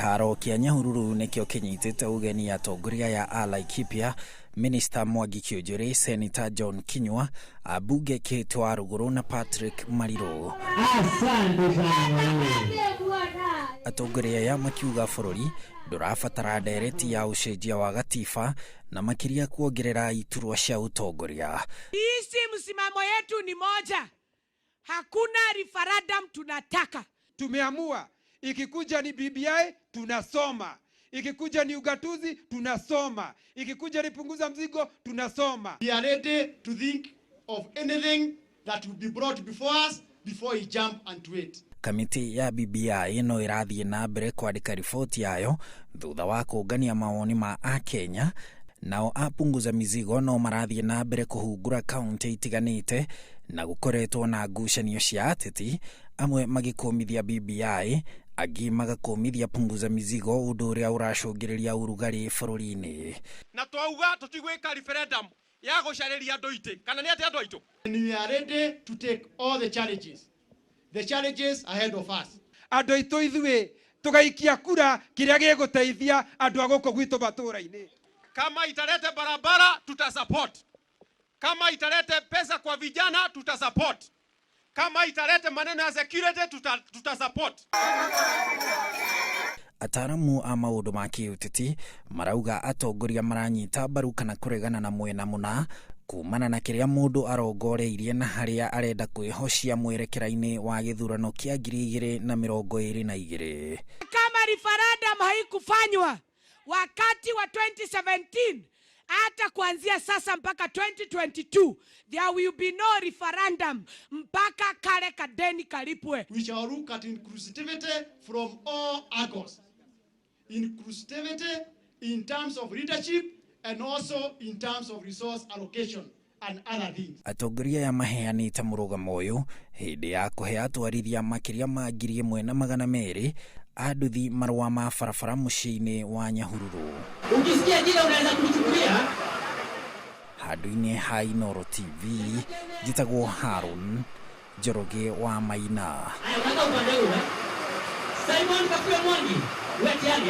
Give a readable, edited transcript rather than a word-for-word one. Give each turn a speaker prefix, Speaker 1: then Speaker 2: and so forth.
Speaker 1: Kĩharo kĩa Nyahururu nĩkĩo kĩnyitĩte ũgeni atongoria aya a Laikipia, Minista Mwangi Kiunjuri, Seneta John Kinyua, ambunge Kate Warugũrũ na Patrick Marirũ.
Speaker 2: Asante sana.
Speaker 1: Atongoria aya makiuga bũrũri ndũrabatara ndereti ya ũcenjia wa gatiba na makĩria kuongerera iturwa cia ũtongoria.
Speaker 3: Sisi msimamo yetu ni moja, hakuna referendum tunataka.
Speaker 4: Tumeamua ikikuja ni BBI tunasoma, ikikuja ni ugatuzi tunasoma, ikikuja ni punguza mzigo tunasoma.
Speaker 5: We are ready to think of anything that will be brought before us before we jump onto it.
Speaker 1: Kamĩtĩ ya BBI no ĩrathiĩ na mbere kwandĩka riboti yayo thutha wa kũngania mawoni ma akenya. Nao apunguza mizigo no marathiĩ na mbere kũhungura kaunti itiganĩte na gũkoretwo na ngucanio cia ateti, amwe magĩkũmithia BBI, angĩ magakũmithia punguza mizigo, ũndũ ũrĩa ũracũngĩrĩria ũrugarĩ bũrũri-inĩ.
Speaker 6: Na twauga tutigwika referendum ya gucariria andu iti kana ni ati andu aitu.
Speaker 5: And we are ready to take all the challenges ahead of us.
Speaker 4: Andũ aitũ, ithuĩ tũgaikia kura kĩrĩa gĩgũteithia andũ a gũkũ gwitũ matũũra-inĩ.
Speaker 6: Kama italete barabara, tutasupport. Kama italete pesa kwa vijana, tutasupport. Kama italete maneno ya security, tutasupport.
Speaker 1: Ataramu a maũndũ ma kĩũteti marauga atongoria maranyita mbaru kana kũregana na mwena mũna kumana na kĩrĩa mũndũ arongoreirie na harĩa arenda kwĩhocia mwerekera-inĩ wa gĩthurano kĩa 2022.
Speaker 3: Kama referendum haikufanywa wakati wa 2017, hata kuanzia sasa mpaka 2022 there will be no referendum mpaka kale kadeni kalipwe.
Speaker 5: We shall look at inclusivity from all angles. Inclusivity in terms of leadership and also in terms of resource allocation and other things.
Speaker 1: Atongoria aya maheanĩte mũrũgamo ũyũ hĩndĩ ya kũhe atwarithia makĩria ma 1200 a nduthi marũa ma barabara mũciĩ-inĩ wa Nyahururu.
Speaker 2: Ukisikia jina unaweza kulichukulia.
Speaker 1: Handũ-inĩ ha Inooro TV, njĩtagwo Harun Njoroge wa Maina.
Speaker 2: Haya, unataka upande huu, eh? Simon Kakue Mwangi, wewe tayari, eh?